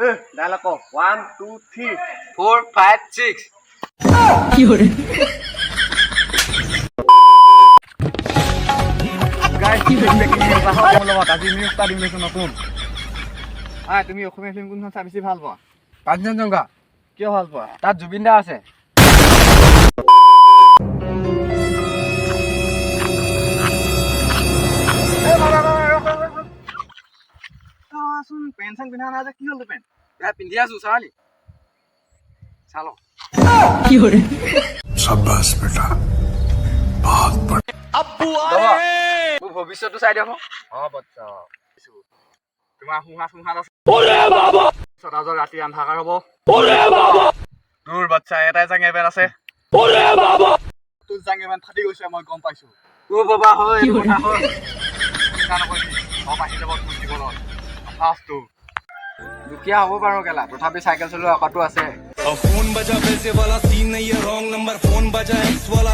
এ dialog ক, 1, 2, 3। 4, 5, 6। 有人， guys, মোৰ লগত আজি নিউজ এটা দিম লৈছো নতুন। তুমি অসমীয়া ফিল্ম কোনখন চাই বেছি ভাল পোৱা? কাঞ্চনজংঘা। কিয় ভাল পোৱা? তাত জুবিন দা আছে। চোন পেণ্ট চেণ্ট পিন্ধা নাই যে, কি হ'ল তোৰ পেণ্ট? এ পিন্ধি আছো, চা নি, চাল। 有人， शाबाश बेटा, बहुत बढ़िया। মোৰ ভৱিষ্যতটো চাই দিয়ক। অ বচ্চা, তোমাৰ সোঁহাত সোঁহাত আছে, চতাজৰ ৰাতি আন্ধাৰ হ'ব। তোৰ বাচ্চা এটাই জাঙিয়া পেণ্ট আছে, তোৰ জাঙিয়া পেণ্ট ফাটি গৈছে, মই গম পাইছো। অ বাবা, হয় এইটো কথা হয়। চিন্তা নকৰিবি, চব আহি যাব তোৰ জীৱনত ফাৰ্ষ্টটো। দুখীয়া হ'ব পাৰো কেলা, তথাপি চাইকেল চলোৱা অকাটো আছে। फोन बजा, पैसे वाला सीन नहीं है, रॉन्ग नंबर फोन बजा, एक्स वाला।